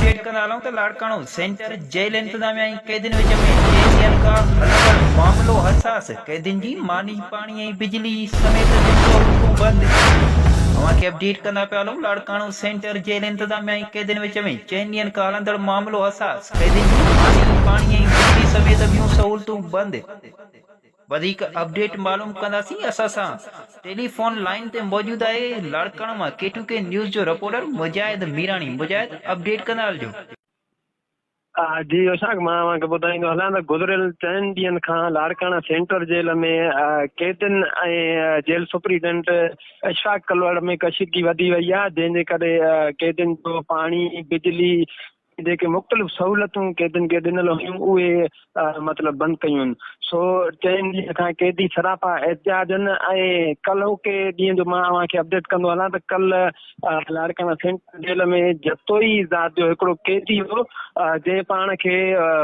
Update ڪندا هلون ته لاڙڪاڻو سينٽر جيل انتظاميا ۽ قيدين وچ ۾ چئن ڏينهن کان هلندڙ معاملو حساس، قيدين جي ماني، پاڻي ۽ بجلي سميت ٻين سهولتون بند. اوهان کي اپڊيٽ ڪندا پيا هلون لاڙڪاڻو سينٽر جيل انتظاميا ۽ قيدين وچ ۾ چئن ڏينهن کان هلندڙ معاملو حساس، قيدين جي ماني، پاڻي ۽ بجلي سميت ٻيون سهولتون بند. وڌيڪ اپڊيٽ معلوم ڪنداسين اسان سان ٽيلي فون لائين تي موجود آهي لاڙڪاڻو مان ڪي ٽو ڪي نيوز جو رپورٽر مجاهد ميراڻي مجاهد اپڊيٽ ڪندا هلجو. جي اشاڪ مان اوهان کي ٻڌائيندو هلان ته گذريل چئن ڏينهن کان لاڙڪاڻا سينٽر جيل ۾ قيدين ۽ جيل سپرنٽينڊنٽ اشفاق ڪلوڙ ۾ ڪشيدگي وڌي وئي آهي جنهن جي ڪري قيدين جو پاڻي بجلي جيڪي مختلف سهولتون قيدين کي ڏنل هيون اهي مطلب بند ڪيون ويون سو چئن ڏينهن کان قيدي سراپا احتجاج آهن ۽ ڪلهوڪي ڏينهن جو مان اوهان کي اپڊيٽ ڪندو هلان ته ڪلهه لاڙڪاڻا سينٽرل جيل ۾ جتوئي ذات جو هڪڙو قيدي هو جنهن پاڻ کي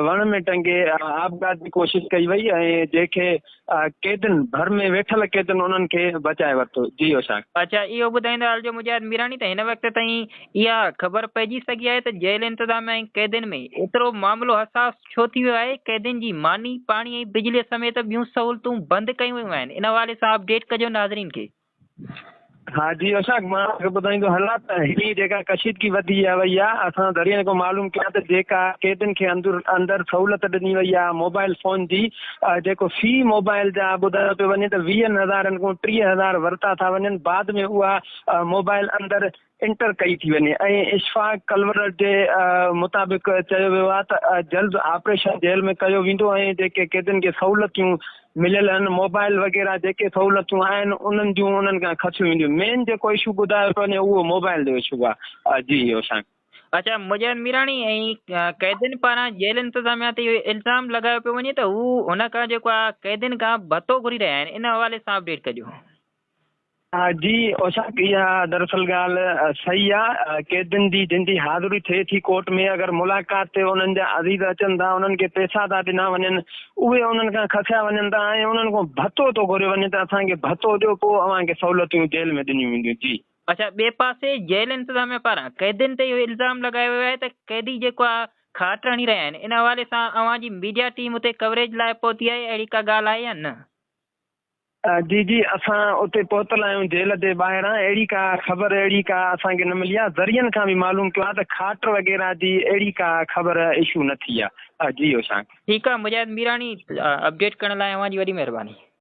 وڻ ۾ ٽنگي آپگهات جي ڪوشش ڪئي وئي ۽ جنهن کي قيدين ڀر ۾ ويٺل قيدين انهن کي بچائي ورتو. جي اوشاق. اڇا اهو ٻڌائيندا هلجو مجاهد ميراڻي ته هن وقت تائين اها خبر پئجي سگهي آهي ته جيل انتظاميا ۽ قيدين ۾ ايترو معاملو حساس ڇو ٿي ويو آهي، قيدين جي ماني، پاڻي ۽ بجلي سميت ٻيون سهولتون بند ڪيون ويون آهن ان حوالي سان اپڊيٽ ڪجو ناظرين کي. ها جي اشاڪ مان اوهان کي ٻڌائيندو هلان ته هي جيڪا ڪشيدگي وڌي وئي آهي اسان ذريعن کان معلوم ڪيا ته جيڪا قيدين کي اندر اندر سهولت ڏني وئي آهي موبائل فون جي جيڪو في موبائل جا ٻڌايو پيو وڃي ته ويهن هزارن کان 30 هزار ورتا ٿا وڃن بعد ۾ اها موبائل اندر انٽر ڪئي ٿي وڃي ۽ اشفاق ڪلوڙ جي مطابق چيو ويو آهي ته جلد آپريشن جيل ۾ ڪيو ويندو ۽ جيڪي قيدين کي سهولتيون مليل آهن موبائل وغيره جيڪي سهولتيون آهن انهن جون انهن کان کسيون وينديون مين جيڪو اشو ٻڌايو پيو وڃي اهو موبائل جو اشو آهي جي اوشان. اڇا مجاهد ميراڻي ۽ قيدين پاران جيل انتظاميا تي اهو الزام لڳايو پيو وڃي ته هو هن کان جيڪو آهي قيدين کان ڀتو گهري رهيا آهن ان حوالي سان اپڊيٽ ڪجو. جي اوشاق اها دراصل ڳالهه صحيح آ قيدين جي جن جي حاضري ٿئي ٿي ڪورٽ ۾ اگر ملاقات تي انهن جا عزيز اچن ٿا انهن کي پئسا ٿا ڏنا وڃن اهي انهن کان کسيا وڃن ٿا ۽ انهن کان ڀتو ٿو گهريو وڃي ته اسان کي ڀتو ڏيو پوء اوهان کي سهولتيون جيل ۾ ڏنيون وينديون جي. اڇا ٻئي پاسي جيل انتظاميا پاران قيدين تي اهو الزام لڳايو ويو آهي ته قيدي جيڪو آ کاٽ هڻي رهيا آهن ان حوالي سان اوهان جي ميڊيا ٽيم اتي ڪوريج لاء پهتي آهي اهڙي ڪا ڳالهه آهي يا نه؟ جي جي اسان اتي پهتل آهيون جيل جي ٻاهران اهڙي ڪا خبر اهڙي ڪا اسان کي نه ملي آهي ذريعن کان به معلوم ڪيو آهي ته کاٽ وغيره جي اهڙي ڪا خبر اشو نه ٿي آهي جي اوشانڪ. ٺيڪ آ مجاهد ميراڻي اپڊيٽ ڪرڻ لاء اوهان جي وڏي مهرباني.